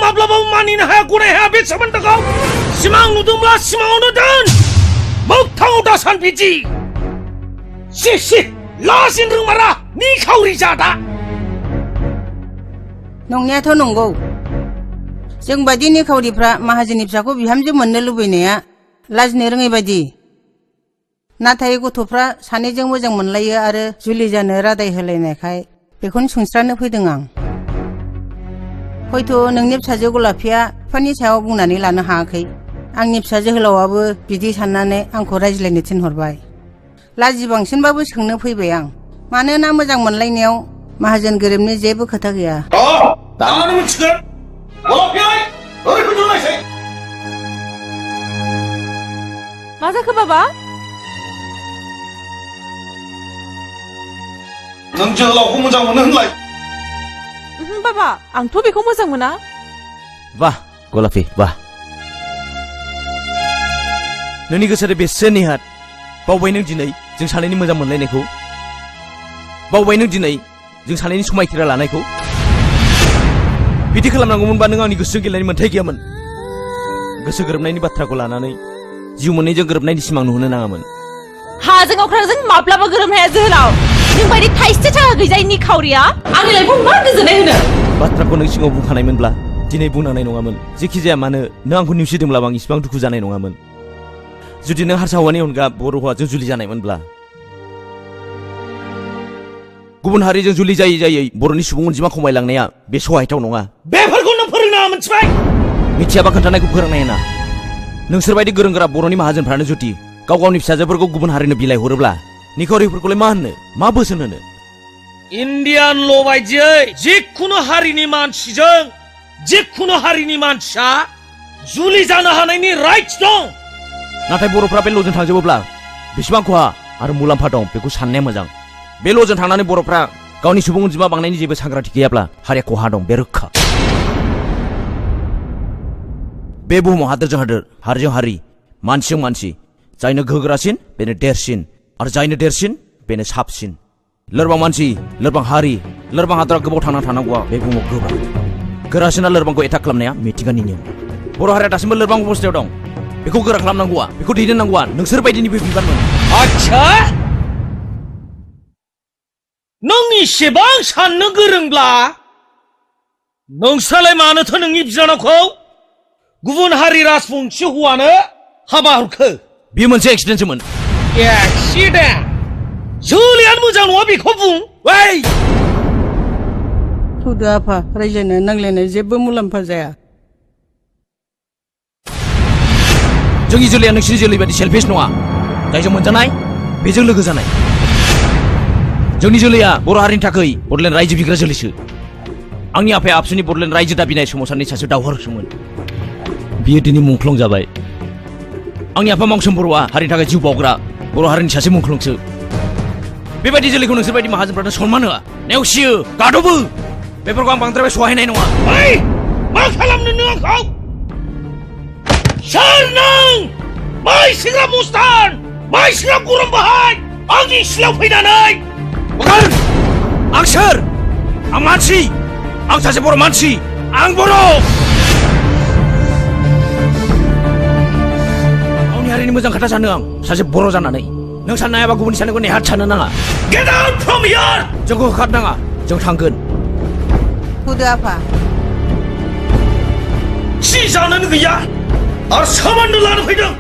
माब्लाबाबो मानिनो हाया गनायनो हाया बे सोमोन्दोखौ सिमां नुदोंब्ला सिमाङावनो दोन मोगथाङाव दासान बिदि सि लाजिनो रोंमारा निखावरि जादा नंनायाथ' नंगौ जों बायदि निखावरिफ्रा माहाजोननि फिसाखौ बिहामजो मोननो लुबैनाया लाजिनो रोङै बायदि नाथाय गथ'फ्रा सानैजों मोजां मोनलायो आरो जुलि जानो रादाय होलायनायखाय बेखौनो सोंस्रानो फैदों आं हयथ' नोंनि फिसाजो गलाफिया बिफानि सायाव बुंनानै लानो हायाखै आंनि फिसा जोहोलावाबो बिदि साननानै आंखौ रायज्लायनो थिनहरबाय लाजि बांसिनबाबो सोंनो फैबाय आं मानोना मोजां मोनलायनायाव माहाजोन गोरिबनि जेबो खोथा गैया दानो मिथिगोन गलाफिया ओरैखौ नुनायसै मा जाखो बाबा नों जोहोलावखौ मोजां मोनो होनलाय बाबा आंथ' बेखौ मोजां मोना वाह गलाफि वाह नोंनि गोसोआ बेसे नेहात बावबाय नों दिनै जों सानैनि मोजां मोनलायनायखौ बावबाय नों दिनै जों सानैनि समायखिरा लानायखौ बिदि खालामनांगौमोनबा नों आंनि गोसोजों गेलेनायनि मोन्थाय गैयामोन गोसो गोरोबनायनि बाथ्राखौ लानानै जिउ मोननैजों गोरोबनायनि सिमां नुहोनो नाङामोन हाजों अख्रांजों माब्लाबा गोरोबनो हाया जोहोलाव नों बायदि थाइसे थाखा गैजायै निखावरिया आंनि लाइफआव मा गोजोननाय होनो बाथ्राखौ नों सिगाङाव बुंखानायमोनब्ला दिनै बुंनांनाय नङामोन जेखि जाया मानो नों आंखौ नेवसिदोंब्लाबो आं इसिबां दुखु जानाय नङामोन जुदि नों हारसा हौवानि अनगा बर' हौवाजों जुलि जानायमोनब्ला गुबुन हारिजों जुलि जायै जायै बर'नि सुबुं अनजिमा खमायलांनाया बे सहायथाव नङा बेफोरखौ नों फोरोंनाङा मिथिबाय मिथियाबा खोन्थानायखौ फोरोंनाय ना नोंसोर बायदि गोरों गोरा बर'नि माहाजोनफ्रानो जुदि गाव गावनि फिसाजोफोरखौ गुबुन हारिनो बिलाइ हरोब्ला निखावरिफोरखौलाय मा होननो मा बोसोन होनो इन्डियान ल' बायदियै जिखुनु हारिनि मानसिजों जिखुनु हारिनि मानसिया जुलि जानो हानायनि राइट्स दं नाथाय बर'फ्रा बे ल'जों थांजोबोब्ला बेसेबां खहा आरो मुलाम्फा दं बेखौ साननाया मोजां बे ल'जों थांनानै बर'फ्रा गावनि सुबुं अनजिमा बांनायनि जेबो सांग्रांथि गैयाब्ला हारिया खहा दं बे रोखा बे बुहुमाव हादोरजों हादोर हारिजों हारि मानसिजों मानसि जायनो गोहोगोरासिन बेनो देरसिन आरो जायनो देरसिन बेनो साबसिन लोरबां मानसि लोरबां हारि लोरबां हादरा गोबाव थांना थानांगौआ बे बुहुमाव गोब्राब गोरासिना लोरबांखौ एटाक खालामनाया मिथिंगानि नियम बर' हारिया दासिमबो लोरबां अबस्थायाव दं बेखौ गोरा खालामनांगौआ बेखौ दैदेननांगौआ नोंसोर बायदिनिबो बिबानमोन आच्छा नों इसेबां साननो गोरोंब्ला नोंस्रालाय मानोथो नोंनि बिनानावखौ गुबुन हारि राजबंसि हौवानो हाबा हरखो बेयो मोनसे एक्सिडेन्टसोमोन एक्सिडेन्ट जुलियानो मोजां नङा बेखौ बुं ओइ थौदो आफा रायज्लायनो नांलायनाय जेबो मुलाम्फा जाया जोंनि जोलैया नोंसिनि जोलै बायदि सेलफिस नङा जायजों मोनजानाय बेजों लोगो जानाय जोंनि जोलैया बर' हारिनि थाखाय बडलेण्ड रायजो बिग्रा जोलैसो आंनि आफाया आबसुनि बडलेण्ड रायजो दाबिनाय सोमावसारनि सासे दावहारुसोमोन बियो दिनै मुंख्लं जाबाय आंनि आफा मावसोम बर'आ हारिनि थाखाय जिउ बावग्रा बर' हारिनि सासे मुंख्लंसो बेबायदि जोलैखौ नोंसोर बायदि माहाजोनफ्रानो सनमान होआ नेवसियो गादबो बेफोरखौ आं बांद्राय सहायनाय नङा ओइ मा खालामनो नों आंखौ सोर नों माइ सिग्रा मुस्तान माइ सिग्रा गरम बाहाय आंनि सिलायाव फैनानै आं सोर आं मानसि आं सासे बर' मानसि आं बर' गावनि हारिनि मोजां खोथा सानो आं सासे बर' जानानै नों साननो हायाबा गुबुननि साननायखौ नेहाथ साननो नाङा गेट आउट फ्रम हियार जोंखौ होखारनाङा जों थांगोन थौदो आफा सि जानोनो गैया आरो सोमोन्दो लानो फैदों